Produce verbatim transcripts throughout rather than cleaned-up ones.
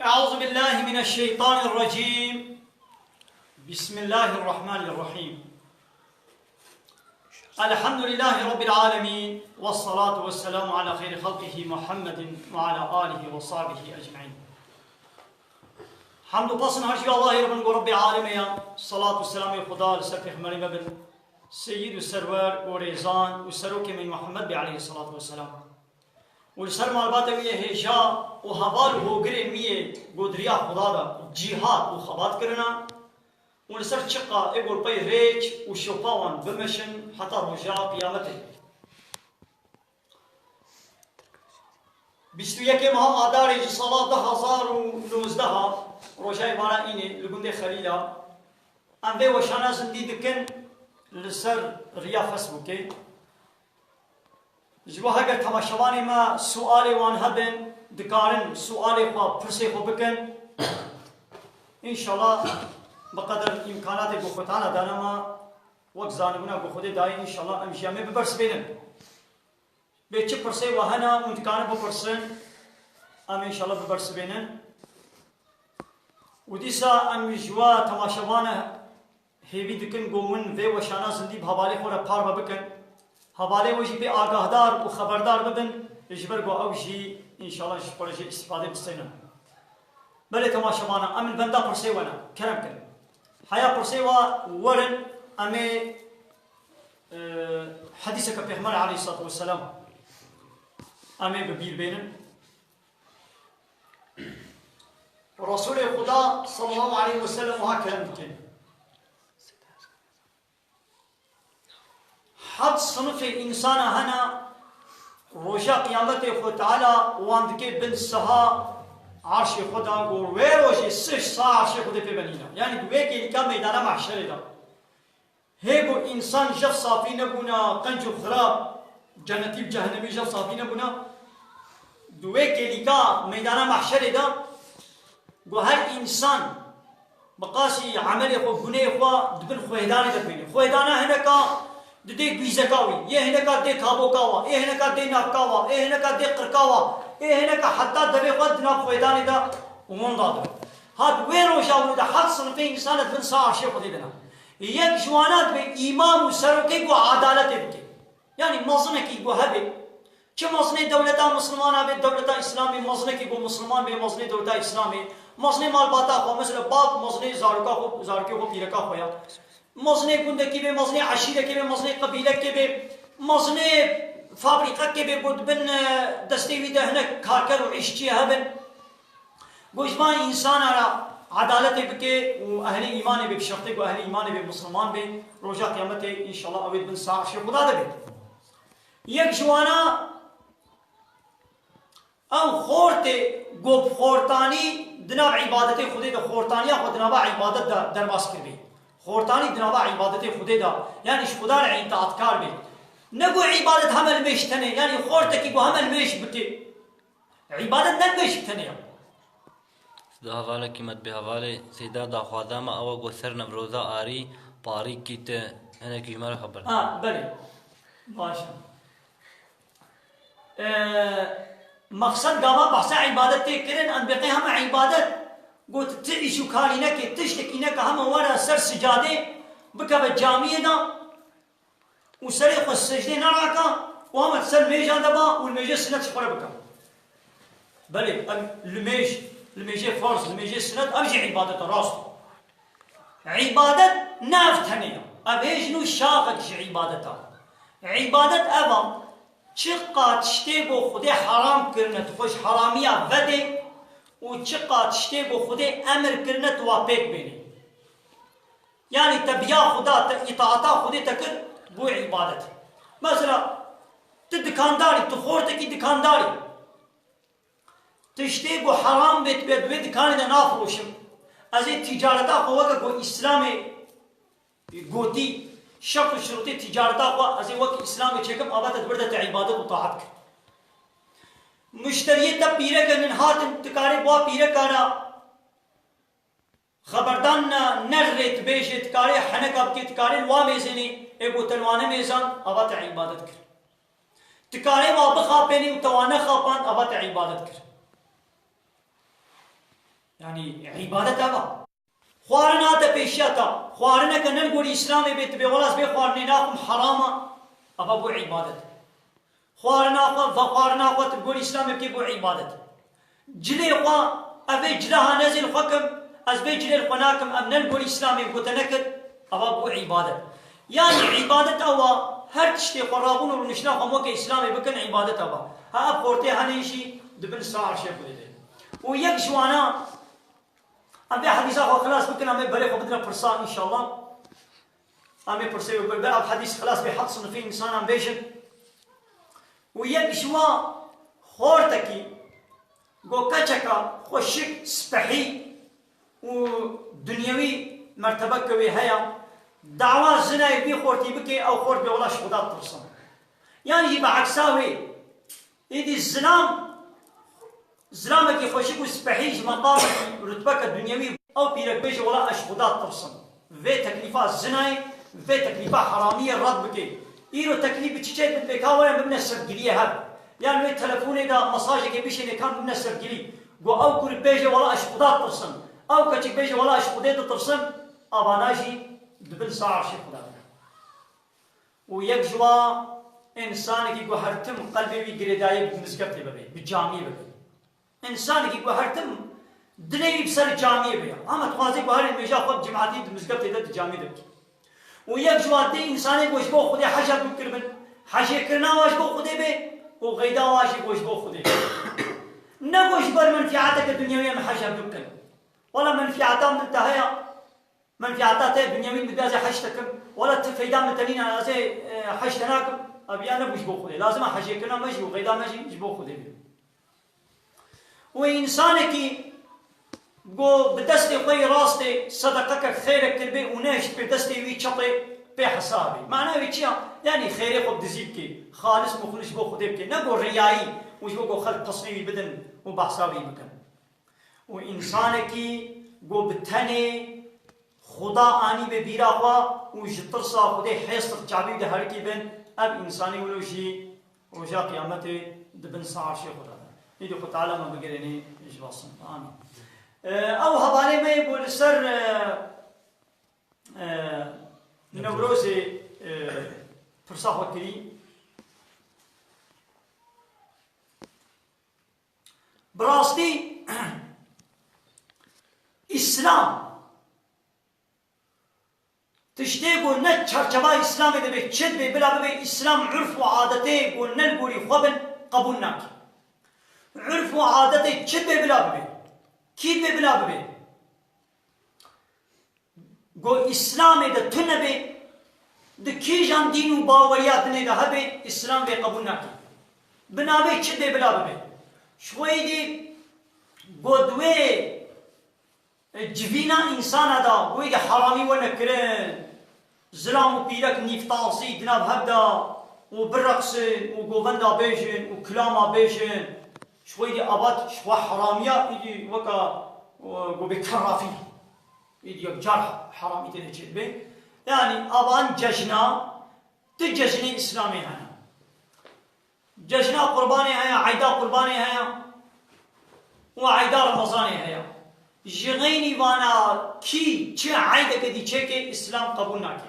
أعوذ بالله من الشيطان الرجيم. بسم الله الرحمن الرحيم. الحمد لله رب العالمين، والصلاة والسلام على خير خلقه محمد وعلى آله وصحبه أجمعين. Hamd û pasn her ji Allahê re bin, ku Rebbê alemê ya. Salat û selamê Xuda li ser pêxemberê me bin, seyyid û serwer û rêzan û serokê me Muhammed bê aleyhissalatu vesselam. Û li ser malbatê wî yê hêja û heval û hogirên wî yê godiriya Xuda de cîhad û xebat kirine û li ser çiqa ê gor pey rêç û şopa wan bimeşin heta roja qiyametê. Bîst û yekê meha Adarê ji sala du hezar û nozdeh, roja êvara înê li gundê Xelîla, em vê weşana zindî dikin li ser riya Facebookê. Ji bo heger temaşevanê me sualê wan hebin, dikarin sualê xwe, pirsê xwe bikin. Înşallah bi qeder îmkanatê ku Xwetana dane me, wek zanibûna ku Xwedê dayê, înşallah em jî em ê bibersivênin. Bê çi pirsê we hene hûn dikarin bipirsin, em înşallah bibersivênin. Û dîsa em ji we temaşevane hêvî dikin ku hûn vê weşana zindî bi hevalê xwe re parve bikin. Hevalê we jî pê agahdar û xeberdar bibin, ji ber ku ew jî înşallah ji xwe re jê îstîfadê bistênin. Belê temaşevana, em li benda pirsê we ne, kerem kin. Heya pirsê we werin, em ê, e, hedîseke Pêxember aleyhissalatu vesselam em ê bi bîr bênin. Resulê Xuda sallallahu aleyhi ve sellem wiha kerem dike. Heft sinifê însana hene, roja qiyametê Xwe Teala wan dike bin siha arşê Xwe de, gor wê rojê sih siha arşê Xwedê pê benîne. Yanî di wê kêlîka meydana mehşerê de. Hê ku însan jev safî nebûna, qenc û xirab, cenetî û cehennemî jev safî nebûna, di wê kêlîka meydana mehşerê de, ku her însan bi qasî emelê xwe, guneyê xwe di bin xwêdanê de bîne. Xwêdana hineka didê gwîzeka wî, yê hineka dê kaboka wa, ê hineka dê navka wa, ê hineka dê qirka wa, ê hineka heta devê xwe di nav xwêdanê de winda dibe. Ha di wê roja wê de heft sinifê însan di bin sa arşê Xwedê de ne. Yek ji wana dibe îmam û serokê ku edaletê bike. Yanî mezinekî ku hebe, çi mezinê dewleta Mislimana be, dewleta Îslamê, mezinekî ku Misliman be, mezinê dewleta Îslamê, mezinê malbata xwe, mesela bab mezinê zaroka xwe, zarokê xwe, pîreka xwe ya. Mezinê gundekî be, mezinê eşîrekê be, mezinê qebîlekê be, mezinê fabrîqekê be, ku di bin, e, destê wî de hinek karker û îşçî hebin. Ku ji van însana re edaletê bike û ehlê îmanê be, bi şertê ku ehlê îmanê be, Misliman be, roja qiyametê înşallah ew ê di bin sa arşê Xuda de be. Yek ji wana ew xortê ku bi xortanî di nav îbadetê Xwedê de, xortaniya xwe di nava îbadet de derbas kiribê. Xortanî di nava îbadetê Xwedê de, yanî ji Xuda re îtaatkar be. Ne ku îbadet heme li mêj tenê, yanî xortekî ku heme li mêj bike. Îbadet ne li mêj bi tenê ya. Sida hevalekî me dibê hevalê Seyda daxwaza me ew e ku ser Newroza arî parîkî te hinekî ji me re xeber de. Ha, belê. Baş e. Ee, mexsed gava behsa îbadet tê kirin, em bêqê heme îbadet. Got ti îş û karî neke, tiştekî neke, heme were ser sicadê, bikeve camiyê de. Û serê xwe secdê neraka û hema ser mêja de ba û li mêjê sinet ji xwe re bike. Belê, ev li mêj, li mêjê farz, li mêjê sinet, ev jî îbadet e, rast e. Îbadet ne ev tenê ye. Ev hêj nû şaxek ji îbadet e. Îbadet ev e, çiqa tiştê ku Xwedê heram kirine, tu xwe ji heramiya vedê û çiqa tiştê ku Xwedê emir kirine, tu wa pêk bênî. Yanî te biya Xuda, te îtaata Xwedê te kir, bû îbadet. Mesela, tu dikandarî, tu xortekî dikandarî. Tiştê ku heram bê, tu bê di wê dikanê de nafiroşim. Ez ê tîcareta xwe weke ku Îslamê gotî, şert û şirûtê tîcareta xwe, ez ê wek Îslamê çêkim, ava te di wir de te îbadet û taat kir. Muşteriyê te pîrek e, nin hatin, tu karê bi wa pîreka re Xeberdan ne, ne rê tu bêjê, tu karê heneka bikê, tu karê li wa mêzênê, ê ku te li wa nemêzan, ava te îbadet kir. Dikarê wa bixapênî û te wa nexapand, eva te îbadet kir. Yanî îbadet eva. Xwarin hate pêşiya te. Xwarineke ne li gorî Îslamê bê, tu bê wela ez vê xwarinê naxwim, heram e. Eva bû îbadet. Xwarina xwe, vexwarina xwe tu li gorî Îslamê bikî bû îbadet. Cilê xwe, ez vê cila hanezê li xwe kim, ez vê cilê li xwe nakim, em ne li gorî Îslamê gote nekir, eva bû îbadet. Yanî îbadet ew e, her tiştê xwe rabûn û rûniştina xwe weke Îslamê bikin, îbadet ew e. Ha ev xortê hene jî di bin sar arşê Xwedê de. Û yek ji wana, em vê hedîsa xwe xilas bikin, em ê berê xwe bidine pirsa înşallah. Em ê pirsê wê ber ev hedîs xilas bê, heft sinifî însanan bêjin. Û yek ji wan xortekî, go keçeka xweşik, spehî û dinyewî mertebeke wê heye, dawa zinayê vî xortî bike, ew xort bê wela ji Xuda ditirsin. Yan jî bi eksa wê, êdî zilam, zilamekî xweşik û spehî ji meqamekî rutbeke dinyewî, ew pîrek bêje, wela ez ji Xuda ditirsim. Vê teklîfa zinayê, vê teklîfa heramiyê red bike. Îro teklîf bi çiçek bidin, bêka were bibine sevgiliyê hev. Yan wê telefonê de mesajekê bişêne, kan bibine sevgilî. Go ew kurik bêje, wela ez ji Xuda ditirsim. Ew keçik bêje, wela ez ji Xwedê ditirsim. Avana jî di bin sar arşê Xuda de. Û yek ji wan însanekî ku her tim qelbê wî girêdayî bi mizgeftê bibe, bi camiyê bibe. Însanekî ku her tim dilê wî bi ser camiyê be. Ama dixwaze ku her nimêja xwe bi cimatî di mizgeftê de di camiyê de bike. Û yek ji wan tê însanê ku ji bo Xwedê heja dûr kiribin, hejêkirina wa ji bo Xwedê be û qeyda wa jî ku ji bo Xwedê be. Ne ku ji ber menfîateke dinyewî em heja dûr kin. Wela menfîata min te heye, menfîata te dinyewî min dibê ez ê hej te kim. Wela ti feyda min te nîne, ez ê, e, hej te nakim. Ev ya nebû ji bo Xwedê. Lazim e hejêkirina me jî û qeyda me jî ji bo Xwedê be. Û însanekî go bi destê xwe yê rastê sedeqeke xêrek kiribê û nehişt pê destê wî çepê pê hesabê. Mana wê çi ya? Yanî xêrê xwe bi dizî bikê. Xalis muxlis ji bo Xwedê bikê. Ne go riyayî û ji bo go xelk pesnê wî bidin û behsa wî bikin. Û însanekî go bi tenê Xuda anî be bîra xwe û ji tirsa Xwedê hêstir çavî de herikî bin, ev însanî wilo jî roja qiyametê di bin sar arşê Xweda de. Îdî Xwe Teala me bigirênê ji basin. Amîn. E, ew hevalê me yê ku li ser, e, e, Newrozê, e, pirsa xwe kirî. Bi rastî, Îslam tiştê ku ne çarçeva Îslamê de be, çi dibe bila bibe Îslam, urf û adetê ku ne li gorî xwe bin, qebûl nake. Urf û adetê çi dibe bila bibe, kî dibe bila bibe? Go Îslamê de tune be, di kîjan dîn û baweriya dinê de hebe, Îslam vê qebûl nake. Bi navê çi dê bila bibe. Ji xwe êdî go di wê, e, civîna însana de, go êdî heramî wene kirin, zilam û pîrek nîvtazî di nav hev de û bireqsin û govenda bêjin û kilama bêjin, ji xwe êdî abat ji xwe heramiya êdî weka, e, go bê kerrafî. Êdî yek car heramî têne çêdibe. Yanî avan cejna, tu cejnê Îslamê hene. Cejna Qurbanê heye, eyda Qurbanê heye û eyda Remezanê heye. Ji xeynî vana kî çi eydeke dî çêke Îslam qebûl nake.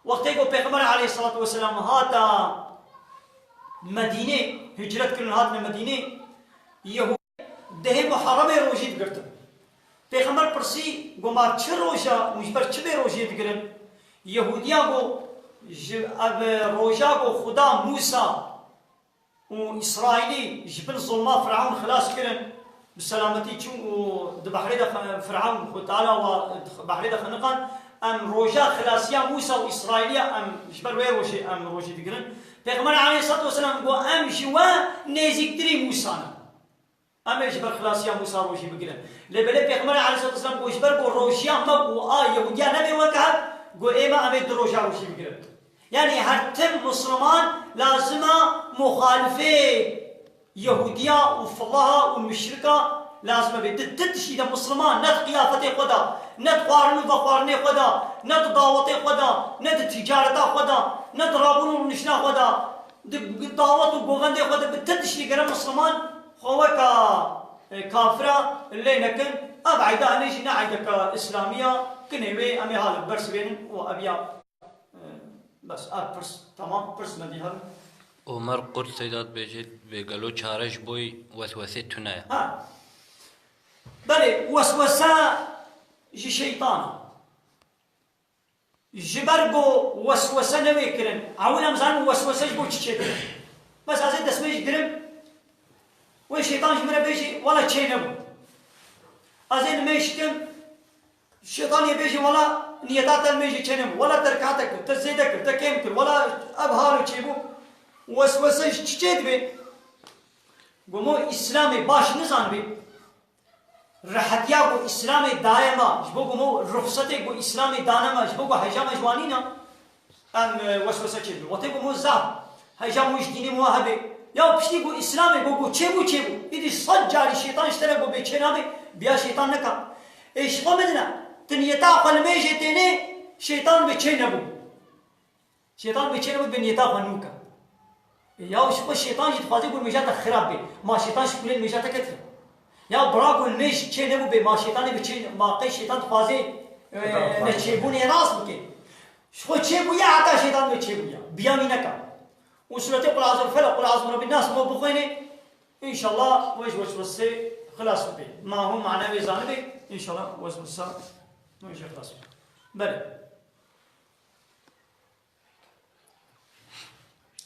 Wextê ku Pêxember aleyhissalatu vesselam hata Medînê, hicret kirin hatine Medînê, Yehû- Dehê Muharremê rojî digirtin. Pêxember pirsî, go, ma çi roja, hûn ji ber çi vê rojê digirin? Yehûdiya go, ji ev roja go Xuda Mûsa û Îsraîlî ji bin zulma Firavun xilas kirin, bi selametî çûn û di behrê de xe-, Firavun Xwe Teala wa di behrê de xeniqand. Em roja xilasiya Mûsa û Îsraîliya em ji ber wê rojê em rojî digirin. Pêxember aleyhissalatu vesselam go, em ji we nêzîktirî Mûsa ne. Em ê ji ber xilasiya Mûsa rojî bigirin. Lê belê Pêxemberê aleyhissalatu vesselam got, ji ber ku rojiya me û a Yehûdiya nebe weke hev, got, ême em ê du roja rojî bigirin. Yanî her tim Misliman lazim e muxalifê Yehûdiya û filaha û muşrika lazim e bê. Di ti tiştî de Misliman ne di qiyafetê xwe de, ne di xwarin û vexwarinê xwe de, ne di dawetê xwe de, ne di ticareta xwe de, ne di rabûn û rûniştina xwe de, Di dawet û govendê xwe de bi ti tiştî gere Misliman xwe weka, e, kafira lê nekin. Ev eyda hemê jî ne eydeke îslamî ya. Kinê wê em ê hal bersivênin û ev ya, e, bes, ev pirs, temam, pirs me dî herin. Omer Qurt Seyda dibêje, bê gelo çare ji bo weswesê tune ye? Ha. Belê, weswese ji şeytan e. Ji ber ku weswese newê kirin. Ewil em zanin weswese ji bo çi çêdibe. Bes ez ê destmêj girim, wê şeytan ji min re bêjî, wela çê nebû. Ez ê nimêj kim, şeytan yê bêjî, wela niyeta te nimêjê çê nebû. Wela te rikate kir, te zêde kir, te kêm kir. Wela ev halo çêbû. Weswese ji çi çêdibe? Gomo Îslamê baş nizanibê. Rehetiya ku Îslamê daye me, ji bo ku me ruxsetê ku Îslamê dane me, ji bo ku heja me ji wan nîne, em, e, weswese çêdibin. Wextê ku me zaf heja me ji dînê me hebe, ya piştî ku Îslamê ku, ku çêbû, çêbû. Îdî sed carî şeytan ji te re ku bê çê nabe, biya şeytan neka. Ê ji xwe bidine, tu niyeta xwe li mêjê tênê, şeytan bê çê nebû. Şêtan bê çê nebû, bê niyeta xwe nû ke. E, ya ji xwe şêtan jî dixwaze ku nimêja te xirab bê. Ma şêtan ji kulê nimêja te ketiye? Ya bira ku nimêj çê nebû bê, ma şêtanê bê çê, ma qey şêtan dixwaze, e, neçêbûnê rast bike? Ji xwe çêbûye heta şêtan bê çêbûye. Biya wî neke. Û sûretê Qul Azul Felak, Qul Azul Rabbin Nas, ma bixwêne, înşallah we ji weswesê xilas bibe. Ma hûn mane wê zanibe, înşallah weswesa we jê xilas bibe. Belê.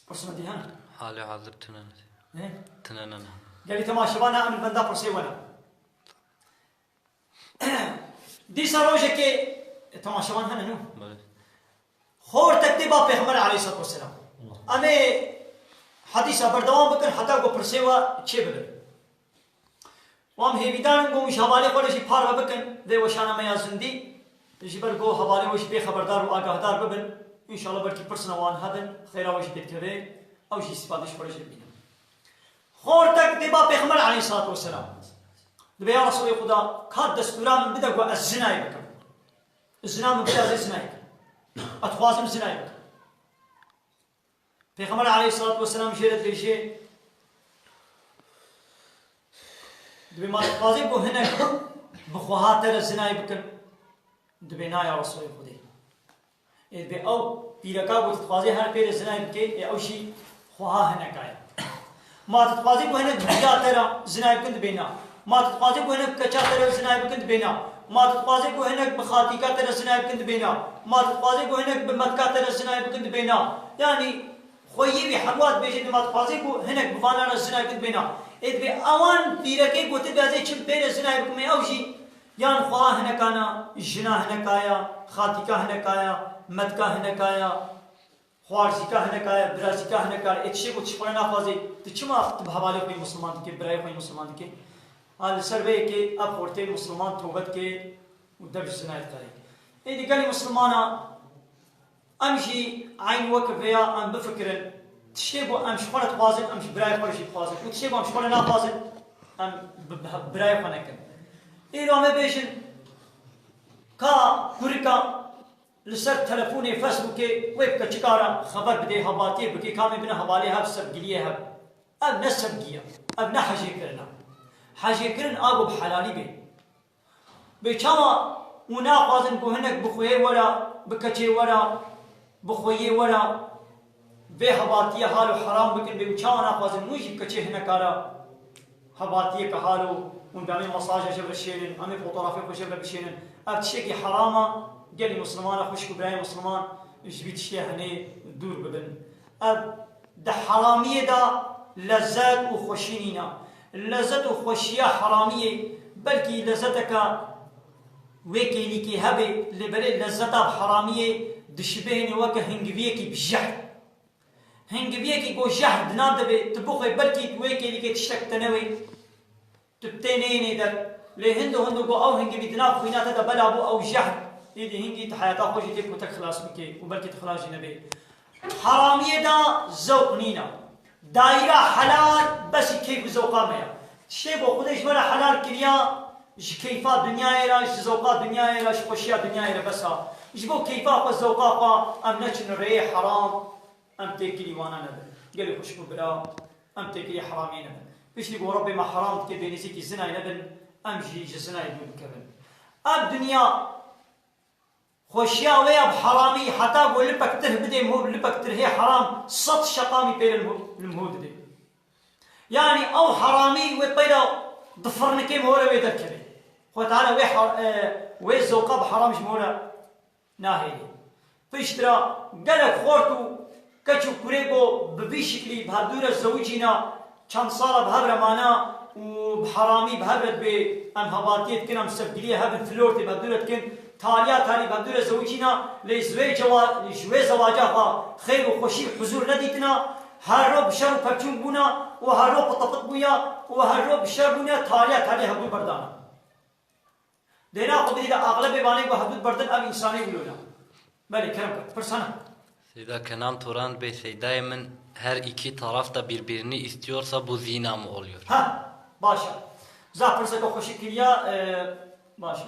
Pirsina dî hene? Halê hazir tune ne. Ne? Tune ne ne. Gelî temaşevan, em li benda pirsê we ne. Dîsa rojekê, e, temaşevan hene, nû? Belê. Xortek dê ba Pêxember aleyhissalatu vesselam. Em ê hedîsa berdewam bikin heta ku pirsê we çê bibin. Wan hêvîdar in ku ji hevalê xwe re jî parve bikin vê weşana me ya zindî. Ji ber ku hevalê we jî bê xeberdar û agahdar bibin, înşallah belkî pirsina wan hebin, xêra we jî pê dikeve, ew jî îstîfade ji xwe re jî bibînin. Xortek dê ba Pêxember aleyhissalatu vesselam. Dibê ya Resulê Xuda, ka destûra min bide ku ez zinayê bikim. Zina min bide, ez ê zinayê bikim. Ez dixwazim zinayê bikim. Pêxember aleyhissalatu vesselam jê re dibêje, dibê ma dixwazê ku hinek bi xweha te re zinayê bikin? Dibê na ya Resulê Xwedê. Ê dibê ew pîreka ku tu dixwazê her pê re zinayê bikê, ê ew jî xweha hineka ye. Ma tu dixwazî ku hinek bi giya te re zinayê bikin, dibê na. Ma tu dixwazî ku hinek bi keça te re zinayê bikin, dibê na. Ma tu dixwazî ku hinek bi xatîka te re zinayê bikin, dibê na. Ma tu dixwazî ku hinek bi metka te re zinayê bikin, dibê na. Yanî xweyî wî hemû dibêje, dê ma tu dixwazî ku hinek bi vana re zinayê bikin, dibê na. Ê dibê ewan pîrekê ku tu dibêjê çim pê re zinayê bikim, ê ew jî yan xweha hineka ne, jina hineka ye, xatîka hineka ye, metka hineka ye. Xwarzîka hineka ye, birazîka hineka ye. Ê tiştê ku tu ji xwe re naxwazî, tu çima tu bi hevalê xwe yê misilman dikê, birayê xwe yê misilman dikê? Ha, li ser vê yekê ev xortê misilman tobe dike û dev ji zinayê diqere. Êdî gelî misilmana, em jî eyn wek vêya em bifikirin. Tiştê ku em ji xwe re dixwazin, em ji birayê xwe re jî dixwazin. Û tiştê ku em ji xwe re naxwazin, em bi, bi, birayê xwe nekin. Îro em ê bêjin, ka kurika li ser telefonê, Facebookê wê bi keçika re xeber bidê, hevatiyê bikê, ka em ê bine hevalê hev, sevgiliyê hev. Ev ne sevgî ye. Ev ne hejêkirin e. Hejêkirin a ku bi helalî bê. Bê çawa hûn naxwazin ku hinek bi xweyê we re, bi keçê we re, bi xweyê we re vê hevatiyê hal û heram bikin, bê hûn çawa naxwazin hûn jî bi keçê hineka re hevatiyeke hal û hûn dê em ê mesaja ji hev re şênin, em ê fotografê xwe ji hev re bişênin. Ev tiştekî heram e, gelî misilmana xwişk û birayê misilman ji vî tiştê henê dûr bibin. Ev di heramiyê de lezzet û xweşî nîne. Lezzet û xweşiya heramiyê belkî lezzeteke wê kêlîkê hebe, lê belê lezzeta bi heramiyê dişibêhne weke hingiviyekî bi jehr. Hingiviyekî ku jehr di nav de be, tu bixwe belkî wê kêlîkê tiştek bi te newê, tu bi tê neyênê der. Lê hindo hindo ku ew hingivî di nav xwîna te de bela bû, ew jehr, êdî hingî tu heyata xwe jî tê ku tek xilas bike û belkî tu xilas jî nebê. Heramiyê de zewq nîne. Dayîra helal besî keyf û zewqa me ye. Tiştê ku Xwedê ji me re helal kiriya, ji keyfa dinyayê re, ji zewqa dinyayê re, ji xweşiya dinyayê re bes e. Ji bo keyfa xwe, zewqa xwe em neçin rêyê heram, em têkilî wana nebin. Gelê xwişk û bira, em têkilî heramiyê nebin. Piştî ku Rebbê me heram dike bê nêzîkî zinayê nebin, em jî ji zinayê dûr bikevin. Ev dinya xweşiya wê ya bi heramî heta ku lipek tirh bidê mihûr, lipek tirhê heram sed şeqamî pê li mihûr, li mihûr didê. Yanî ew heramî wê peyra di firnikê mihûrê wê derkeve. Xwe Teala wê her-, e, wê zewqa bi heram ji mihûre nahêlî. Piştre gelek xort û keç û kurê ku bi vî şiklî bi hevdû re zewicîna, çend sala bi hev re mana û bi heramî bi hev re dibê em hevaltiyê dikin, em sevgiliyê hev in, flortê bi hevdû re dikin, taliya talî bi hevdû re zewicîna, lê ji wê cewa-, ji wê zewaca xwe xêr û xweşî û huzûr nedîtina, her ro bi şer û pevçûn bûna û her ro pitepit bûya û her ro bi şer bûna, taliya talî hevdû berdana. Dêna xwe bidî de axlebê vanê ku hevdû berdin ev însanê wilo ne. Belê, kerem kir. Pirs hene? Seyda Kenan Turan bê, seydayê min, her iki taraf da birbirini istiyorsa bu zina mı oluyor? Ha, baş e. Zaf pirseke xweşik kiriya, e, baş e.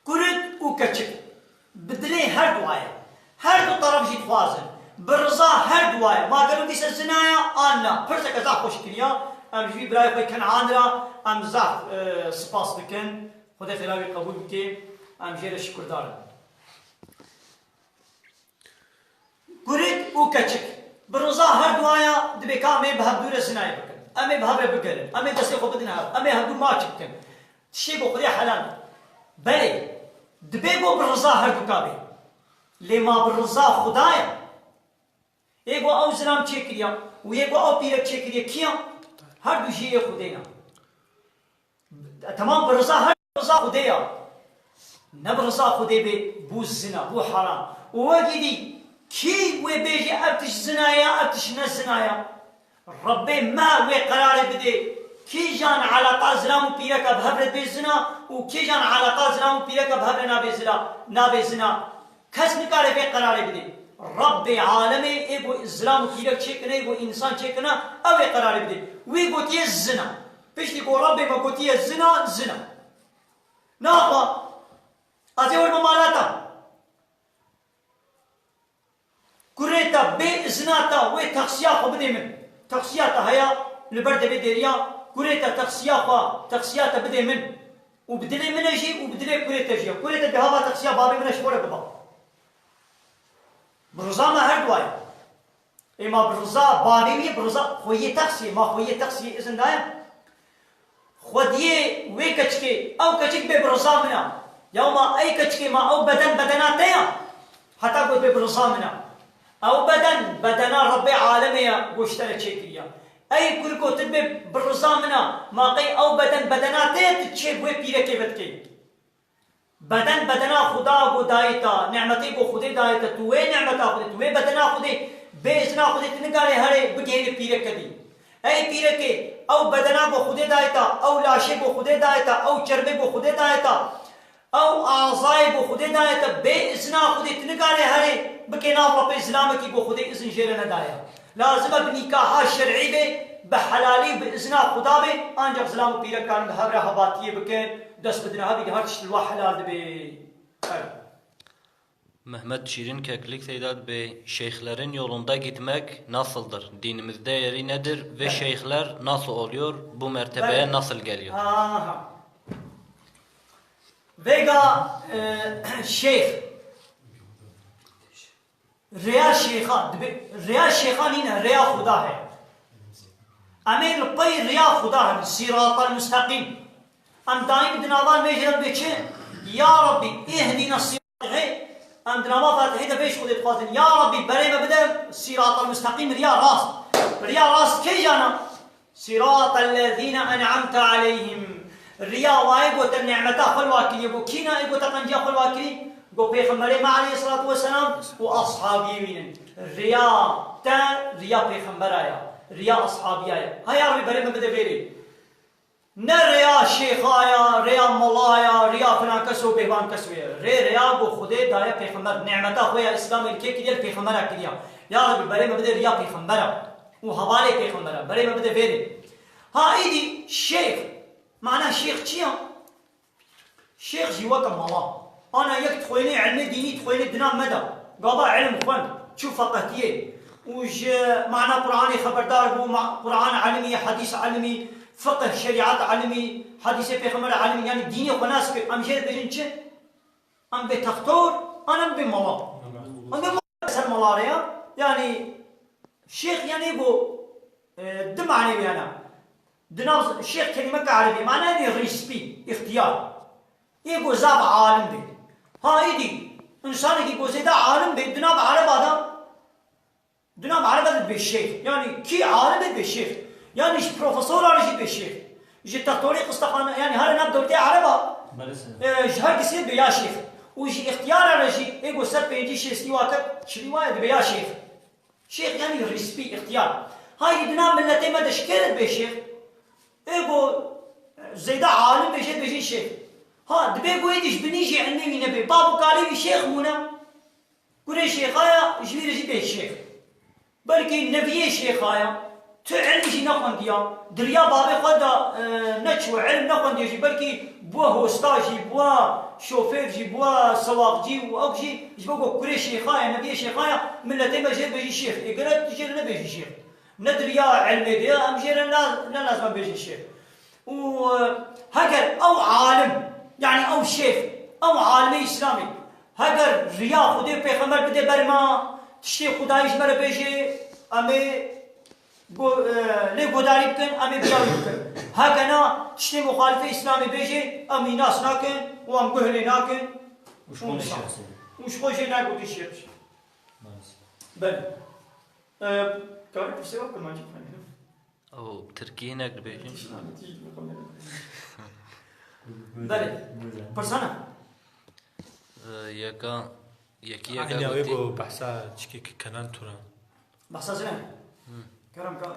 Kurik û keçik bi dilê her duwa ye. Her du teref jî dixwazin. Bi riza her duwa ye. Ma gelo dîse zina ye an na? Pirseke zaf xweş kiriya. Em ji vî birayê xwe Kenan re em zaf, e, spas dikin. Xwedê xêra wî qebûl bike. Em jê re şikurdar in. Kurik û keçik. Bi riza her duwaya dibê ka em ê bi hevdû re zinayê bikin. Em ê bi hev re bigerin. Em ê destê xwe bidin hev. Em ê hevdû maç bikin. Tiştê ku Xwedê helal. Belê, dibê ku bi riza her duka bê. Lê ma bi riza Xuda ye? Ê ku ew zilam çêkiriya û yê ku ew pîrek çêkiriye kiya? Her du jî yê Xwedê ne. Temam, bi riza her riza Xwedê ya. Ne bi riza Xwedê bê, bû zina, bû haram. Û wekî dî, kî wê bêjî ev tişt zina ye, ev tişt ne zina ye? Rebbê me wê qerarê bidê. Kîjan eleqa zilam û pîreka bi hev re dibê zina û kîjan eleqa zilam û pîreka bi hev re nabê zila, nabê zina? Kes nikare vê qerarê bidê. Rebbê alemê ê ku zilam û pîrek çêkine, ê ku însan çêkine, ew ê qerarê bidê. Wî gotiye zina. Piştî ku Rebbê me gotiye zina, zina. Naxwe, ez ê werime mala te. Kurê te bê izina te wê texsiya xwe bidê min. Texsiya te heya li ber devê dêriya, kurê te texsiya xwe, texsiya te bidê min. Û bi dilê min e jî û bi dilê kurê te jî ye. Kurê te dê hava texsiya bavê min e ji xwe re biba. Bi riza me her duwa ye. Ê ma bi riza bavê wî, bi riza xweyê texsiyê, ma xweyê texsiyê izin daye? Xwediyê wê keçikê, ew keçik bê bi riza min a. Ya ma ey keçikê, ma ew beden bedena te ya? Heta ku bê bi riza min a. Ew beden bedena Rebbê alemê ya, ku ji te re çêkiriya. Ey kuriko, tu bê bi riza min a, ma qey ew beden bedena te ye, tu çê bi wê pîrekê vedikey? Beden bedena Xuda ku dayê te, nîmetê ku Xwedê dayê te, tu wê nîmeta Xwedê, tu wê bedena Xwedê, bê izina Xwedê tu nikarê herê bigihêrî pîreke dî. Ey pîrekê, ew bedena ku Xwedê dayê te, ew laşê ku Xwedê dayê te, ew çermê ku Xwedê dayê te, ew azayê ku Xwedê dayê te, bê izina Xwedê tu nikarê herê bikê nav rapê zilamekî ku Xwedê izin jê re nedaye. Lazim e bi nîkaha şer'î be, bi helalî û bi izina Xuda be, ancak zilam û pîrek karin bi hev re hevatiyê bikin, dest bidine hev, îdî her tişt li we helal dibe. Evet. Mehmet Şirin Keklik Seyda bê, şeyhlerin yolunda gitmek nasıldır? Dinimizde yeri nedir ve Evet. şeyhler nasıl oluyor? Bu mertebeye Evet. nasıl geliyor? Aha. Vêga, e, şeyh. Rêya şêxa, dibê, rêya şêxa nîne, rêya Xuda heye. Em ê li pey rêya Xuda hebin, sîratal musteqîm. Em daîm di nava nûjê de dibê çi? Ya Rabbî, ihdîne sîratal, em di nava Fatihê de vê ji Xwedê dixwazin. Ya Rabbî, berê me bide sîratal musteqîm, riya rast. Riya rast kê jana? Sîratellezîne en'amte aleyhim. Riya wayê ku te nîmeta xwe li wa kiriye, ku kî ne ê ku te qenciya xwe li wa kirî? Ku Pêxemberê me aleyhisselatu vesselam û ashabiyê wî ne. Riya te, riya Pêxembera ya, riya ashabiya ya. Heya rê berê me bide vêrê. Ne riya şêxa ya, riya mala ya, riya filan kes û bêvan kes wê. Rê riya ku Xwedê daye Pêxember. Nîmeta xwe ya Îslamê li kê kiriye? Li Pêxembera kiriya. Ya Rebî, berê me bide riya Pêxembera û hevalê Pêxembera. Berê me bide vêrê. Ha, îdî şêx. Mana şêx çi ya? Şêx jî weke mala. Ana yek dixwênê ilmê dînî dixwênê di nav me de. Gava ilm xwend. Çû feqehtiyê. Û ji mana Quranê xeberdar bû. Ma-, Quran ilimî, hedîs ilimî, fiqh, şerîat ilimî, hedîsê pêxember ilimî. Yanî dînê xwe nas kir. Em jê dibêjin çi? Em bê textor, an em bê mala. Em bê mala ser mala re ya. Yanî şêx yanî êgo, e, di manê wê hene. Di nav şêx kelîmeke erebî, mana yanî rîspî, îxtiyar. Êgo zaf alim bê. Ha, îdî, însanekî ku zêde alim bê, di nav ereba de, di nav ereba de dibê şêx. Yanî kî alim bê, dibê şêx. Yanî ji profesoran jî dibê şêx. Ji textorê qistexane, yanî here nav dewletê ereba, Belê sir. e, ji her kesê dibê ya şêx. Û ji îxtiyara re jî, êgo ser pêncî, şêstî wa ket, çilî wa ye, dibê ya şêx. Şêx yanî rîspî, îxtiyar. Haydî di nav miletê me de ji kê re dibê şêx? Êgo zêde alim bê, jê dibêjin şêx. Ha, dibê ku êdî ji binî jî ilmê wî nebê. Bab û kalê wî şêx bûne. Kurê şêxa ya, ji wî re jî bê şêx. Belkî neviyê şêxa ya. Tu ilm jî nexwendiya. Di riya babê xwe de, e, neçû, ilm nexwendiye jî. Belkî bûwe hosta jî, bûwe şofêr jî, bûwe sewaqcî û ew jî ji bo ku kurê şêxa ya, neviyê şêxa ya, miletê me jê bêjî şêx. Ê gere tu jê re nebêjî şêx. Ne di riya ilmê de ya, em jê re ne, ne lazim em bêjin şêx. Û, e, heger ew alim, yanî ew şêx, ew alimê Îslamê, heger riya Xwedê û Pêxember bide ber me, tiştê Xwedayî ji me re bêjê, em ê go-, e, lê godarî bikin, em ê biya wî bikin. Heke na tiştê muxalifê Îslamê bêjê, em wî nas nakin û em guh lê nakin. Û ji xwe Û nêşexsin. Û ji xwe jê nagotin şêx. Maalesef. Belê. E, karî pirsê we kurmancî bixwîne. Ew tirkî hinek dibêjin. Belê. Pirsana. Ee, yeka, yekî yeka Aynî ew ê gotî. Ku behsa çikê ki Kenan Turan. Behsa zine. Hı. Kerem ka.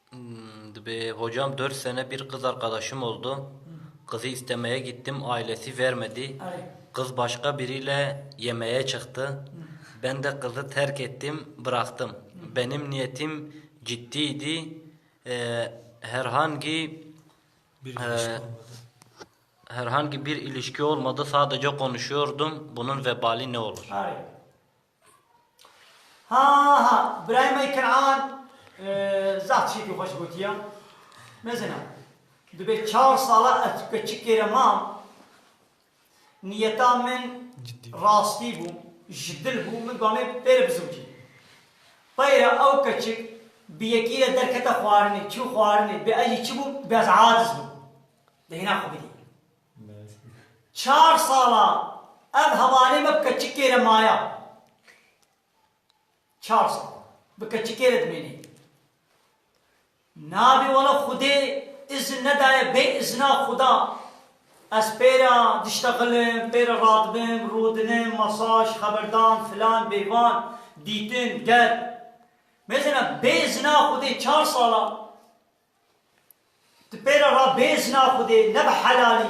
Hmm, dibê, hocam, dört sene bir kız arkadaşım oldu. Hı. Kızı istemeye gittim, ailesi vermedi. Arê. Kız başka biriyle yemeğe çıktı. Hı. Ben de kızı terk ettim, bıraktım. Hı. Benim niyetim ciddiydi. Ee, herhangi Bir e, ilişki olmadı. Herhangi bir ilişki olmadı, sadece konuşuyordum. Bunun vebali ne olur? Arê. Ha, ha, birayê me Kenan, e, zaf tiştekî xweş gotiye. Mezina, dibê çar sala ez keçikê re mam, niyeta min Ciddi. Rastî bû, ji dil bû, min gamê pê re bizewicî. Peyra ew keçik bi yekî re derkete xwarinê, çû xwarinê, bi ez jî çi bû, bi ez aciz bûm. Dehîna xwe bidî. Çar sala ev hevalê me bi keçikê re maya. Çar sal. Bi keçikê re dimênê. Nabê wele Xwedê izin nedaye, bê izina Xuda. Ez pê re diştexilim, pê re radibim, rûdinim, masaj, xeberdan, filan, bêvan, dîtin, ger. Mêzina bê izina Xwedê çar sala. Tu pê re ra bê zina Xwedê, ne bi helalî.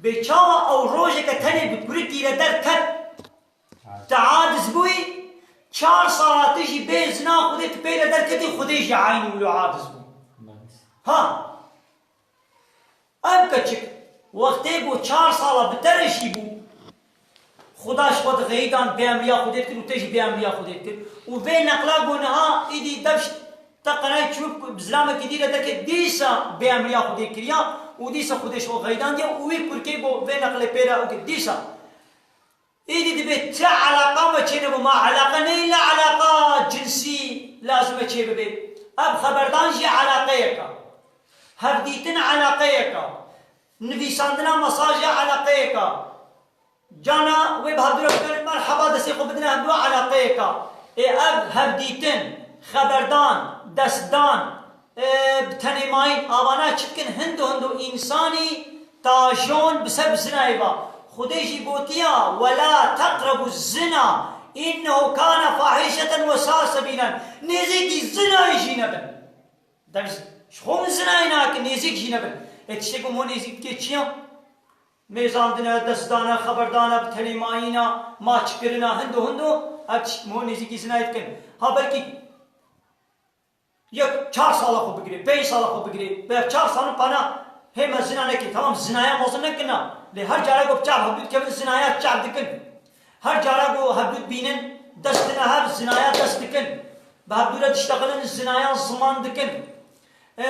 Bê çawa ew rojeke tenê bi kurikî re derket, te aciz bûyî, çar sala tu jî bê zina Xwedê tu pê re derketî, Xwedê jî eynî wilo aciz bû. Ha! Ev keçik, wextê ku çar sala bi te re jî bû, Xuda ji xwe dixeyidan bêemriya Xwedê dikir û te jî bêemriya Xwedê dikir. Û vê neqla ku niha îdî dev ji te qenay çû bi zilamekî dî re derket, dîsa bêemriya Xwedê kiriya û dîsa Xwedê ji xwe xeyidandiye û wî kurkê ku vê neqlê pê re ew kir dîsa. Îdî dibê ti eleqa me çê nebû, ma eleqe neyê, ne eleqa cinsî lazim e çê bibê. Ev xeberdan jî eleqeyek e. Hevdîtin eleqeyek e. Nivîsandina mesajê eleqeyek e. Cana wê bi hevdû re bikin, merheba, destê xwe bidine hevdû, eleqeyek e. Ê ev hevdîtin, xeberdan, destdan, e, bi tenê mayîn, avana çi dikin, hindo hindo însanî tajon bi ser bi zinayê ve. Xwedê jî gotiya, "Wela teqrebu zina, innehu kane fahîşeten we saa sebîlen." Nêzîkî zinayê jî nebin. Dev ji xwe min zinayê nakin, nêzîk jî nebin. Ê tiştê ku mo nêzîk dike çi ya? Mêzandine, destdane, xeberdane, bi tenê mayîna, maçkirina, hindo hindo, ev tişt mo nêzîkî zinayê dikin. Ha belkî Yek çar sala xwe bigirê, pênc sala xwe bigirê, bi çar salin pana hê me zina nekê. Tamam, zinaya mezin nekirina. Lê her cara ku bi çav hevdû dikevin, zinaya çav dikin. Her cara ku hevdû dibînin, dest dine hev, zinaya dest dikin. Bi hevdû re diştexilin, zinaya ziman dikin. Ee,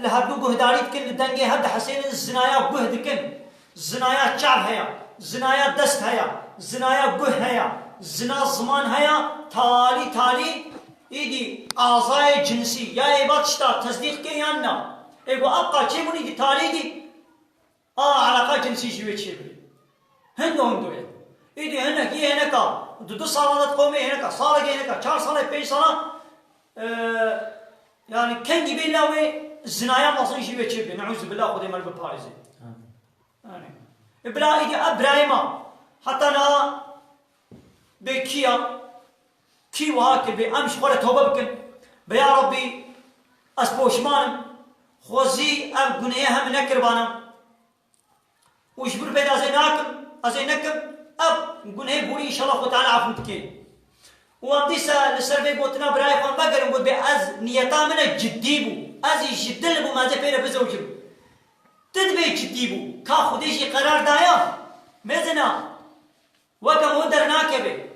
li hevdû guhdarî dikin, li dengê hev dihesênin, zinaya guh dikin. Zinaya çav heye, zinaya dest heye, zinaya guh heye, zina ziman heye, talî talî, îdî azayê cinsî, ya ê va tişta tesdîq ke yan na. Ê ku ev qaçê bûn, îdî talî dî, a eleqa cinsî ji wê çêbirî. Hindo hindo ye. Îdî hinek yê hineka, du du sala de diqewimê hineka, salekê hineka, çar salê, pênc sala, e, yani kengî bê la wê zinaya mezin ji wê çêbirî. Neûzubillah, Xwedê me li biparêze. Amin. Yani, e, bila îdî ev birayê me heta niha bê kî ya, kî wiha kiribê, em ji xwe re tewbe bikin. Be ya Rabbî, ez poşman im, xwezî ev gunehê heme nekiribana. Û ji vir bê de ez ê nakim, ez ê nekim, ev gunehê borî înşallah Xwe Teala efû dike. Û em dîsa li ser vê gotina birayê xwe vegerin, got bê ez niyeta min e ciddî bû. Ez jî ji dil bûm, ez ê pê re bizewicim. Tu dibê cidî bû. Ka Xwedê jî qerar daya. Mezina. Weke min dernakeve.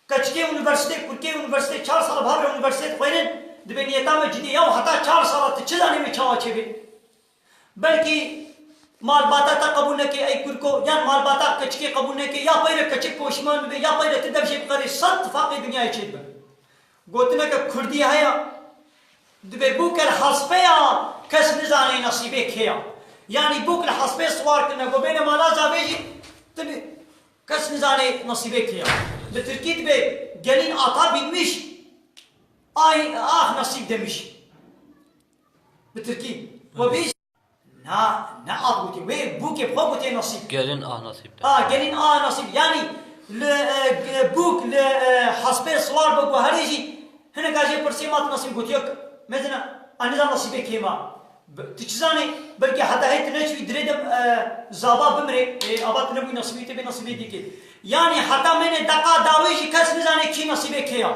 Keçikê unîversîtê, kurkê unîversîtê, çar sal bi hev re unîversîtê dixwînin, dibê niyeta me cidî ya û heta çar sala tu çi zanî wê çawa çêbê? Belkî malbata te qebûl neke ey kurko, yan malbata keçikê qebûl neke, ya peyre keçik poşman bibe, ya peyre tu dev jê biqerî, sed tifaqê dinyayê çêdibe. Gotineke kurdî heye, dibê bûk el haspeya kes nizanê nesîbê kê ya. Yanî bûk li hespê siwar kirine, ku bêne mala zavê jî, tu bi-, kes nizanê nesîbê kê ya. Bi tirkî dibê gelin ata binmiş, ay ah nasîb demiş. Bi tirkî. We bêjî Na, ne at gotê. Wê bûkê bi xwe gotê nasîb. Gelin ah nasîb de. Ha, gelin ah nasîb. Yanî li, e, ge-, bûk li, e, hespê siwar bi guherê jî hineka jê pirsê ma tu nasîb gotiye. Mezina, a nizam nasîbê kê ma. B-, tu çi zanî? Belkî heta hê tu neçûyî dirê de, e, zava bimrê. E, ava tu nebûyî nasîbê te bê nasîbê dîkê. Yanî heta mênê deqa dawî jî kes nizanê kî nasîbê kê ya.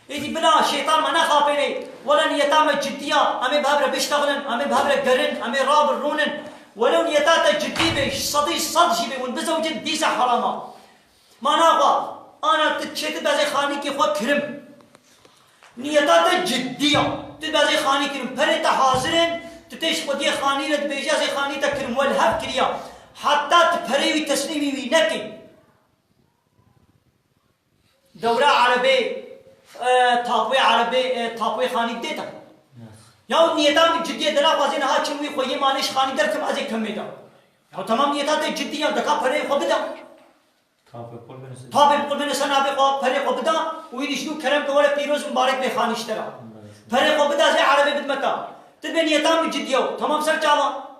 Êdî bila şeytan me nexapênê. Wele niyeta me ciddiya. Em ê bi hev re biştexilin, em ê bi hev re gerin, em ê rabin rûnin. Welew niyeta te ciddî be, sedî sed jî be, hûn bizewicin, dîsa herama. Mana xwe, ana tu çê tu bezê xanîkê xwe kirim. Niyeta te ciddiya. Tu bezê xanî kirim. Perê te hazir in, tu tê ji xwediyê xanî re dibêjî, ez ê xanî te kirim, we li hev kiriya. Heta tu perê wî teslîmî wî nekî. Dewra erebê, e, tapoyê erebê, e, tapoyê xanî dê te. Ya niyeta min ciddiye, dela xwazê niha çim wî xweyê malê ji xanî derkim, ez ê kemê da. Ya tamam, niyeta te ciddi ya, deka pereyê xwe bida. Tapê qul bine ser. Tapê qul bine ser navê xwe, perê xwe bida, û wî dişnû kerem ke were pîroz û mibarek bê xanî ji te ra. Perê xwe bida, zê erebê bidme ta. Tu bê niyeta min ciddiye, tamam ser çava.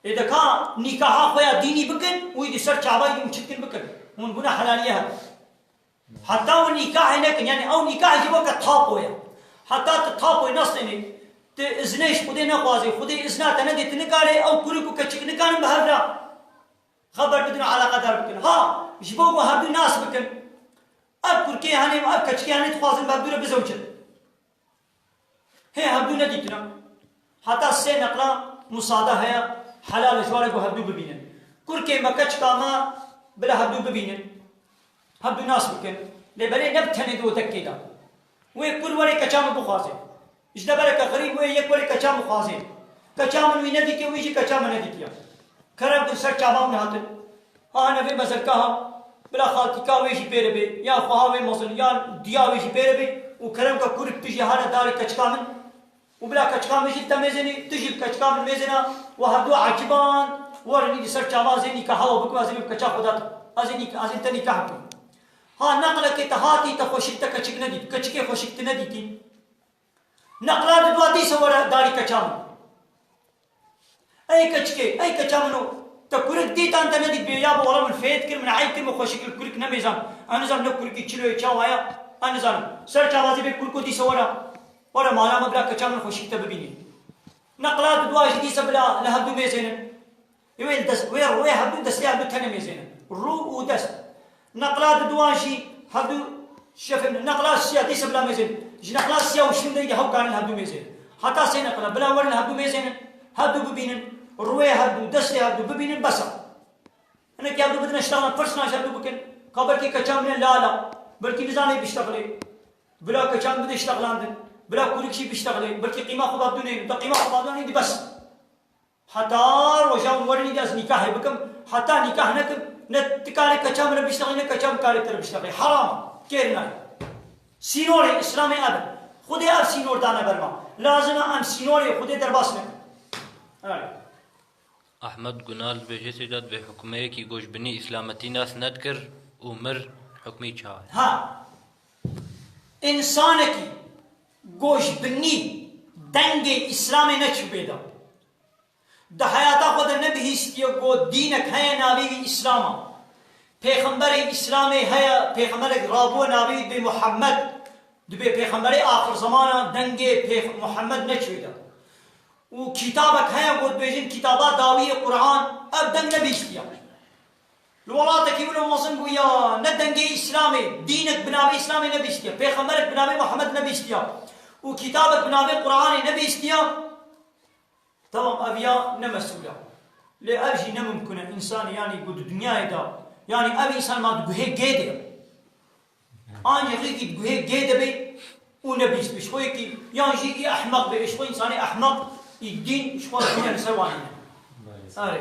Ê deka nîkaha xwe ya dînî bikin, wî di ser çavayî û çi dikin bikin. Hûn bûne helaliye hev. Heta û nîkahê nekin, yanî ew nîkah jî weke tapo ye. Heta tu tapoyê nastênî, tu iznê ji Xwedê nexwazî, Xwedê izna te nedê, tu nikarê ew kurik û keçik nikarin bi hev re xeber bidin û eleqedar bikin. Ha, ji bo ku hevdû nas bikin, ev kurkê henê û ev keçikê henê dixwazin bi hevdû re bizewicin. Hê hevdû nedîtina. Heta sê neqla musade heye, helal e ji ware ku hevdû bibînin. Kurkê me, keçika me bila hevdû bibînin. Hevdû nas bikin. Lê belê ne bi tenê di otekê de. Wê kur were keça min bixwaze. Ji devereke xirîb wê yek were keça min xwaze. Keça min wî nedîtiye, wî jî keça min nedîtiye. Kerem kin ser çava min hatin. Ha, hene vê mezelkaha, bila xaltîka wê jî pê re bê, ya xweha wê mezin, ya diya wê jî pê re bê û kerem ke kurik tu jî hane darê keçika min û bila keçika min jî li te mêzênî, tu jî li keçika min mêzêna, we hevdu eciban werin îdî ser çava, ez ê nîkaha we bikim, ez ê bim keça xwe da te. Ez ê nîk-, ez ê te nîkah bikim. Ha, neqlekê te hatî, te xweşik te keçik nedît, keçikê xweşik tu nedîtî. Neqla di dua dîsa were darî keça min. Ey keçikê, ey keça min o, te kurik dîtan te nedît bê, ya bo wala min fêt kir, min eyb kir, min xweşik li kurik nemêzan. Ez nizanim ne kurikî çilo ye, çawa ye, ez nizanim. Ser çavazî bê kuriko dîsa were, were mala min bila keça min xweşik te bibînî. Neqla di dua jî dîsa bila li hevdû mêzênin. Wê li dest, wê, wê hevdû destê hevdû tenê mêzêne. Rû û dest. Neqla di duwan jî hevdû şefin. Neqla siya dîsa bila mêzên. Ji neqla siya û şîn de hewkarîn hevdû mêzênin. Heta sê neqla, bila werin hevdû mêzênin, hevdû bibînin, rûyê hevdû, destê hevdû bibînin, bes e. Hinek hevdû bidine ştalan, pirs naş hevdû bikin, ka belkî keça min e lala, belkî nizane biştexilê. Bila keça min bide ştexlandin, bila kurik jî biştexilê, belkî qîma xwe bavdû neynin, da qîma xwe bavdû neynin, bes. Heta roja hûn werin îdî ez nîkahê bikim, heta nîkah nekim, ne tu karê keça min re biştexî, ne keça min karê te re biştexî. Heram e, kêr nayê. Sînorê Îslamê ev in. Xwedê ev sînor dane ber me. Lazim e em sînorê Xwedê derbas nekin. Erê. Ahmed Gunal dibêje, Seyda, divê hikûmeyekî ku ji binî îslametî nas nedikir û mir, hikmî çawa ye? Ha. Însanekî ku ji binî dengê Îslamê neçûbê de. Di heyata xwe de nebihîstiye ku dînek heye navê wî Îslam e. Pêxemberê Îslamê heye, pêxemberek rabûye navê wî dibê Muhammed. Dibê pêxemberê axir zemana dengê pêx-, Muhammed neçûye de. Û kitabek heye ku dibêjin kitaba dawî yê Quran, ev deng nebihîstiye. Li welatekî wilo mezin bûya, ne dengê Îslamê, dînek bi navê Îslamê nebihîstiye, pêxemberek bi navê Muhammed nebihîstiye û kitabek bi navê Quranê nebihîstiye. Tamam, ev ya ne mesûl e. Lê ev jî ne mimkun e. Însanê, yanî ku di dinyayê de, yanî ev însan ma di guhê gê de ye. Ancî xîkî di guhê gê de be û ne bîst be. Ji xwe yekî, yan jî î ehmeq be. Ji xwe însanê ehmeq, î dîn, ji xwe dinya li ser wanî ne. Erê.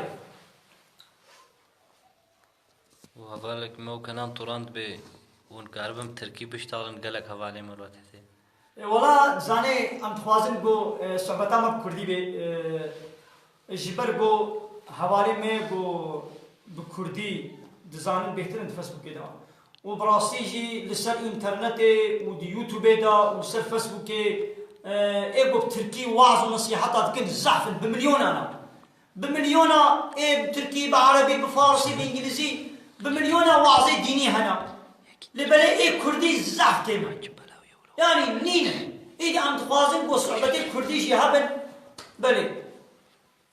Û hevalek me û Kenan Turan dibê hûn karibin bi tirkî biştexilin, gelek hevalê me li we tê. E, wela, zanê, em dixwazin ku, e, sohbeta me bi kurdî be, e, ji ber ku hevalê me ku bi kurdî dizanin bêhtir in di Facebookê de. Û bi rastî jî li ser înternetê û di YouTubeê de û li ser Facebookê, e, ê ku bi tirkî waz û nesîheta dikin zehf in, bi milyonan e. Bi milyona ê bi tirkî, bi erebî, bi farsî, bi îngilîzî, bi milyona wazê dînî hene. Lê belê ê kurdî zehf kêm e. Yanî nîne. Îdî em dixwazin ku sohbetê kurdî jî hebin. Belê.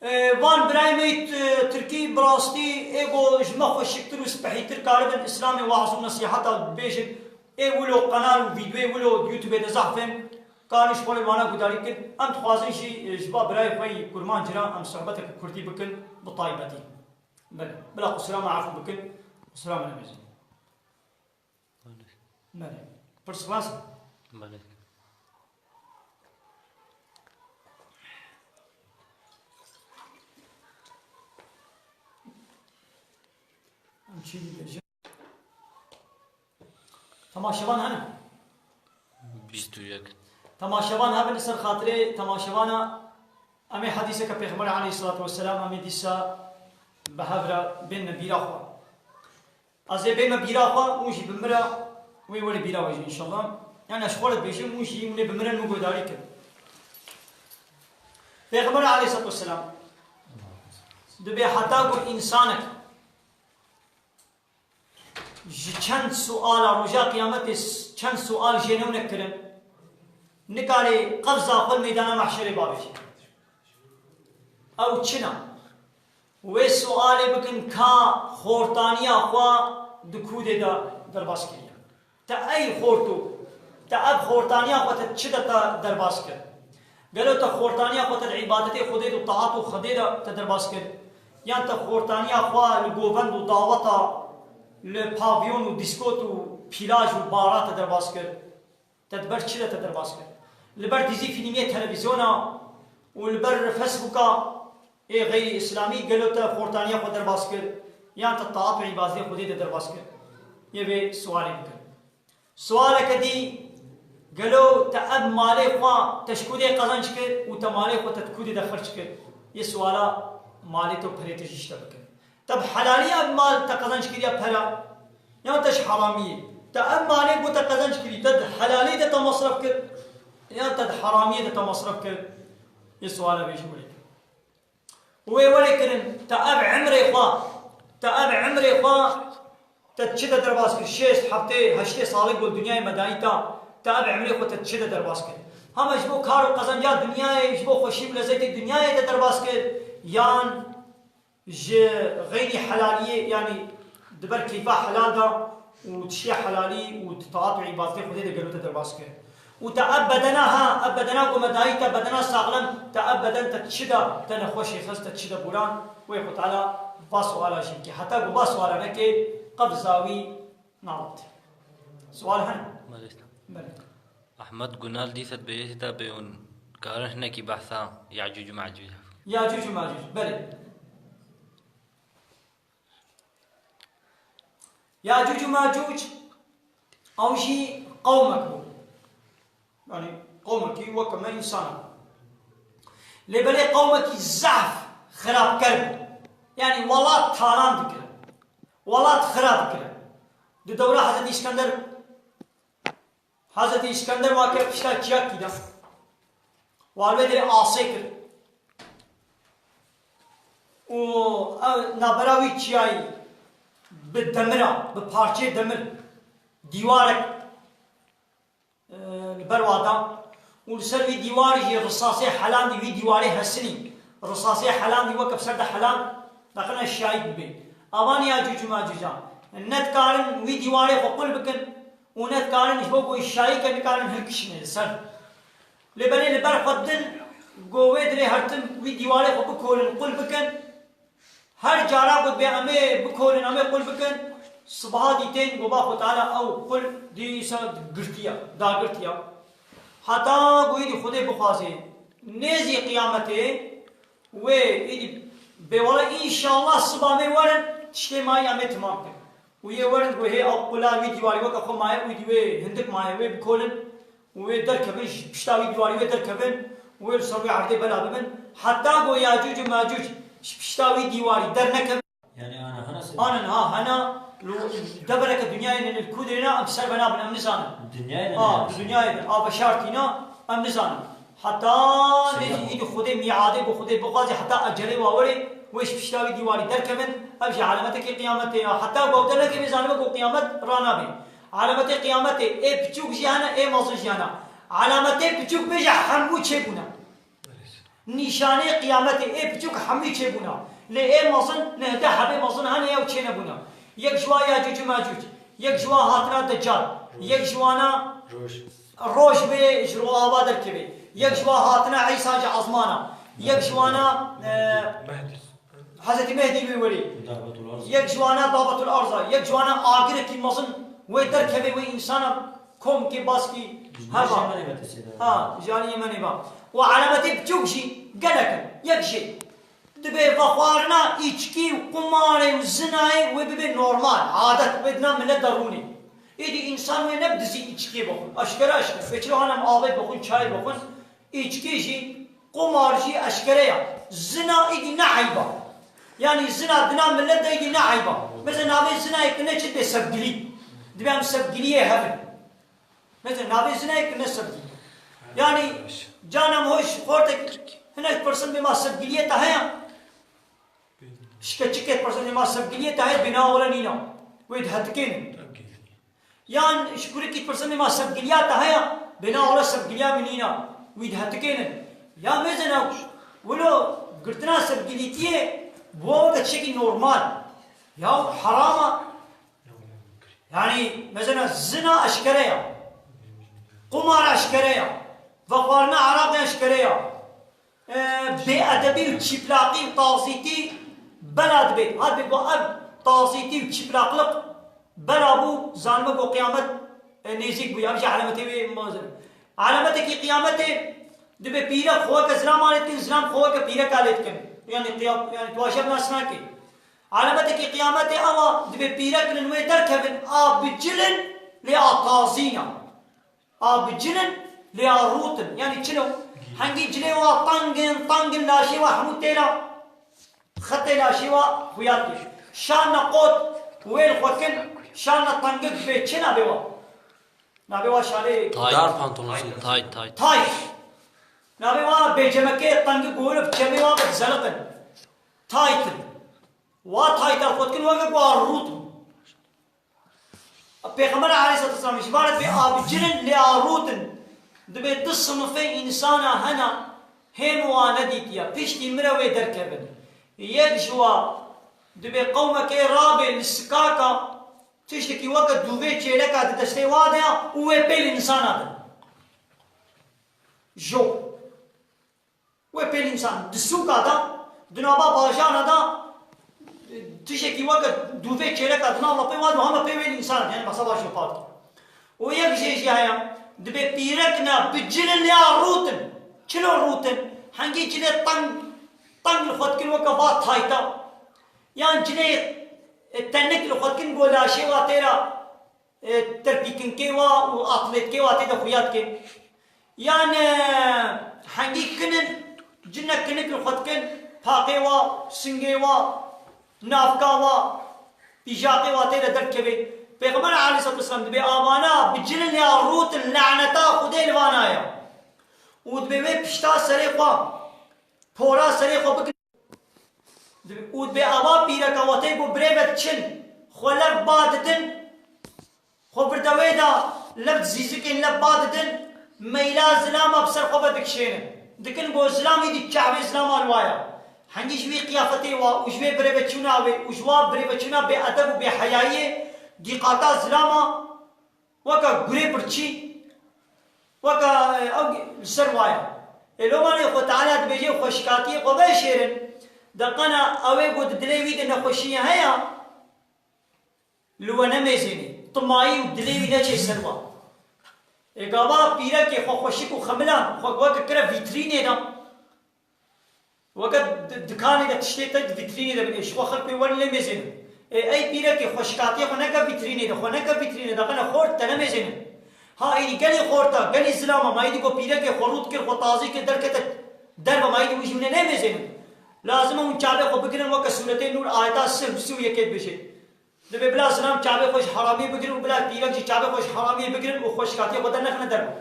E, van birayê me yê, e, tirkî bi rastî ê ku ji me xweşiktir û spehîtir karibin Îslamê waz û nesîheta bibêjin. Ê wilo qenal û vîdyoyê wilo di YouTubeê de zehf in. Karin ji xwe li wana gudarî bikin. Em dixwazin jî, e, ji ba birayê xwe yî kurmanc re em sohbeteke kurdî bikin bi taybetî. Belê. Bila qusura me efû bikin. Qusura me nebêjin. Belê. Belê. Pirs rast e? Belê. Em çi dibêjin? Temaşevan hene? Bîst û yek. Temaşevan hebin, li ser xatirê temaşevana em ê hedîseke Pêxember aleyhissalatu vesselam em ê dîsa bi hev re bênine bîra xwe. Ez ê bême bîra xwe, hûn jî bi min re wê werê bîra we jî înşallah. Yani ez ji xwe re dibêjim, hûn jî hûn ê bi min re min guhdarî kin. Pêxember aleyhissalatu vesselam dibê heta ku însanek ji çend suala roja qiyametê s-, çend sual jê newne kirin, nikarê qefza xwe li meydana mehşerê bavêje. Ew çi ne? Wê sualê bikin ka xortaniya xwe di kûdê de derbas kiriye. Te ey xorto, te ev xortaniya xwe te çi de te derbas kir? Gelo te xortaniya xwe te di îbadetê Xwedê de û taat û Xwedê de te derbas kir? Yan te xortaniya xwe li govend û daweta, li pavyon û dîskot û pîlaj û bara te derbas kir? Te di ber çi de te derbas kir? Li ber dîzî fîlmê televîzyona û li ber Facebooka ê xeyrî îslamî gelo te xortaniya xwe derbas kir? Yan te taat û îbadetê Xwedê de derbas kir? Yê vê sualê bikin. Sualeke dî, gelo te ev malê xwe te ji kûdê qezenc kir û te malê xwe te di kûdê de xerc kir? Yê suala malê te û perê te jî ji te bikin. Te bi helalî ev mal te qezenc kiriye pera, yan te ji heramiyê? Te ev malê ku te qezenc kirî, te di helalî de te masref kir, yan te di heramiyê de te masref kir? Yê suala vê jî wê lê kir. Wê werê kirin, te ev emrê xwe, te ev emrê xwe, te çi de derbas kir? Şêst, heftê, heştê salê ku dinyayê me dayî te, te ev emrê xwe te çi de derbas kir? Hema ji bo kar û qezenca dinyayê, ji bo xweşî û lezetê dinyayê te derbas kir, yan ji xeyrî helaliyê, yanî di ber keyfa helal de û tiştiya helalî û di taat û îbadetê Xwedê de gelo te derbas kir? Û te ev bedena, ha, ev bedena ku me dayî te, bedena saxlem, te ev beden te çi da, te nexweşî xist, te çi da bûran, wê Xwe Teala va suala jî bike. Heta ku va suala neke, qebza wî nabit. Sual hene? Belê. Belê. Ahmet Gunal dîsa bêhêsî de bê hûn karin hinekî behsa Yecûc û Mecûc. Yecûc û Mecûc, belê. Yecûc û Mecûc, ew jî qewmek bû. Yanî qewmekî weke me însan e. Lê belê qewmekî zehf xirabker bû. Yanî welat talan dikire. Welat xira dikire. Di dewra Hezretî Îskender, Hezretî Îskender wake pişta çiyakî de. Wan wê dirê asê kir. Û ew navbera wî çiyayî bi demira, bi parçeyê demir, dîwarek, e, li ber wa da. Û li ser wî dîwarî jî risasê helandî, wî dîwarê hesinî, risasê helandî weke bi ser de heland, neqina şahîd bibê. Avan Yecûc û Mecûca ne dikarin wî dîwarê xwe qul bikin û ne dikarin ji bo ku şahî ke nikarin hilkişîne li ser. Lê belê li ber xwe din ku wê dirê her tim wî dîwarê xwe bikolin, qul bikin. Her cara ku bê em ê bikolin, em ê qul bikin, sibaha dîtên ku ba Xwe Teala ew qul dîsa girtiye, dagirtiye. Heta ku êdî Xwedê bixwaze, nêzî qiyametê wê êdî bê wela înşallah siba me werin, tiştê mayî em ê timam kin. Û yê werin ku hê ew qula wî dîwarî weke xwe maye, wî dî wê hindik maye, wê bikolin. Û wê derkevin, ji pişta wî dîwarî wê derkevin û wê li ser wê erdê bela bibin. Heta ku Yecûc û Mecûc ji pişta wî dîwarî dernekevin. Yani ana hana sen. Anin ha hena, li devereke dinyayê ne, li ku dirêna, em ser ve nabin, em nizanin. Dinyayê ne. Ha, ne? Di dinyayê de, a veşartîna, em nizanin. Heta Şey nêzî yapma. Îdî Xwedê mîadê ku Xwedê bixwazê, heta ecelê wa werê, wê ji pişta wî dîwarî derkevin, ev jî alametekî qiyametê ya. Heta ku ew dernekevê, zanime ku qiyamet ranabê. Alametê qiyametê ê piçûk jî hene, ê mezin jî hene. Alametê piçûk bêje hemû çêbûne. Nîşanê qiyametê ê piçûk hemû çêbûne. Lê ê mezin, nehde hebê mezin hene ya û çênebûne. Yek ji wan Yecûc û Mecûc, yek ji wan hatina Deccal, yek ji wana Roj. Roj bê ji ro ava derkevê. Yek ji wan hatina Îsa ji ezmana. Yek ji wana, e, Mehdi. Hezretî Mehdî wê werê. Dabetul Arz. Yek ji wana Dabetul Arza. Yek ji wana agirekî mezin wê derkevê wê însana komkê baskî Ji heva. Jemenê ve tesê de. Ha, ji aliyê me nêba. Û alametê biçûk jî gelek in. Yek jê. Dibe vexwarina îçkî û qumarê û zinayê wê bibe normal, adet, wê dina millet de rûnê. Êdî însan wê ne bi dizî îçkiyê bixwin. Eşkere, eşkere. Wê çilo hana em avê bixwin, çayê bixwin. Îçkî jî, qumar jî eşkere ya. Zina êdî ne eyb a. Yanî zina dina millet de êdî ne eyb a. Mesela navê zinayê kirine çi dibê sevgilî. Dibe em sevgiliyê hev in. Mesela navê zinayê kirine sevgilî. Yanî canem hoş xortek hinek pirsin bê ma sevgiliyê te heye. Şikeçikê pirsin bê ma sevgiliyê te heye bêna were nîna. Wê dihetikênin. Yan ji kurikî pirsin bê ma sevgiliya te heye, bêna were sevgiliya min nîna. Wî dihetikênin. Ya mêzena wilo girtina sevgilîtiyê bi we weke tiştekî normal. Ya heram a. Yanî, mesela zina eşkere ya. Qumar eşkere ya. Vexwarina eraqê eşkere ya. E, bêedebî û çîplaqî û tazîtî bela dibe. Her bê ku ev tazîtî û çîplaqliq bela bû, zanime ku qiyamet, e, nêzîk bûye. Ev jî alametê wê mezin. Alametekî qiyametê dibe pîrek xwe weke zilam lê dikin, zilam xwe weke pîreka lê dikin. Yanî qiyam-, yanî tu aşev nas nake. Alametekî qiyametê ew a dibe pîrek in wê derkevin, a bi cil in lê a tazî ne. A bi cil in, lê a rût in. Yanî çilo? Hengî cilê wa teng in, teng in, laşê wa hemû têra. Xetê laşê wa xuya tê. Şan ne qot, wê li xwe kin, şan ne tengik bê, çi nabê wa? Nabê wa şalê Tayt. Dar pantolon. Tayt, tayt, tayt. Tayt. Nabê wa bêcemekê tengik û hilif çemê wa bi zeliq in. Tayt in. Wa tayta xwe dikin weke ku a rût in. Pêxember aleyhisselatu vesselam ji bar dibê a bi cil in lê a rût in. Dibê du sinifê însana hene hêm wa nedîtiye. Piştî min re wê derkevin. Yek ji wa dibê qewmekê rabê li sikaka tiştekî weke dûvê çêleka di destê wa de ya û wê pê li însana de. Jo. Wê pê însan di sûka de, di nava bajara de, tiştekî weke dûvê çêreka di nav lapê wa de heme pê wê însan, yani mesela jo park. Û yek jê jî heye, dibê pîrek ne bi cilin ya rûtin. Çilo rûtin? Hengî cilê teng, teng li xwe dikin weke va tayta. Yan cilê, e, tenik li xwe dikin, go laşê wa têra, e, terpîkinkê wa û atletkê wa tê de xuya dikin. Yan, e, hengî kinin, cinek kinik li xwe dikin, paqê wa, singê wa, navka wa, pîjaqê wa tê de derdikeve. Pêxember aleyhisselatu vesselam dibê avana bi cilin ya rûtin, laneta Xwedê li vana ye. Û dibê wê pişta serê xwe, pora serê xwe bikin. Û dibê ava pîreka watê ku birê ve diçin, xwe lev ba didin, xwe vir de wê de lev dizîzikên lev ba didin, meyla zilama bi ser xwe ve dikişênin. Dikin ku zilamî dî çavê zilama li wa ye. Hengî ji wî qiyafetê wa û ji wê birêveçûna wê û ji wa birêveçûna bêedeb û bêheyayiyê dîqata zilama weke gurê birçî, weke, e, ew li ser wa ye. Ê lomanê Xwe Teala dibêje xweşikatiyê xwe veşêrin. De qena ew ê ku di dilê wî de nexweşiyê heye, li we nemêzênê. Timayî û dilê wî neçê ser wa. Ê gava pîrekê xwe xweşik û xemilan, xwe weke kire vîtrînê de. Weke di-, dikanê de tiştê te di vîtrînê de bin. Ê ji xwe xelk pê werin lê mêzênin. Ê ey pîrekê xweşikatiyê xwe neke vîtrînê de, xwe neke vîtrînê de, qene xort te nemêzênin. Ha êdî gelî xorta, gelî zilama, ma êdî ku pîrekê xwe rût kir, xwe tazî kir, derkete derve, ma êdî wî ji wî ne nemêzênin. Lazim e hûn çavê xwe bigirin weke sûretê Nûr ayeta sih û yekê dibêje. Dibê bila zilam çavê xwe ji heramiyê bigirin û bila pîrek jî çavê xwe ji heramiyê bigirin û xweşikatiyê xwe dernexine derve.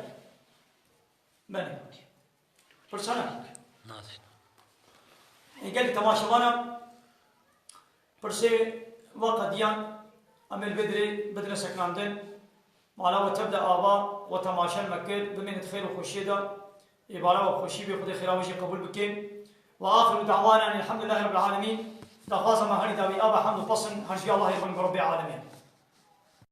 Belê. Pirsana. Nazik. Ê gelî temaşevana pirsê ve qediyan, em ê li vê dirê bidine sekinandin. Mala we tev de ava, we temaşe me kir, bimînin di xêr û xweşiyê de. Ê bara we xweşî bê, Xwedê xêra we jî qebûl bike. Ve axiru da'wana elhamdulillahî rabbil alemîn. Daxwaza me herî dawî ava hemd û pesn her ji Allahê bin bi Rebbê alemîn.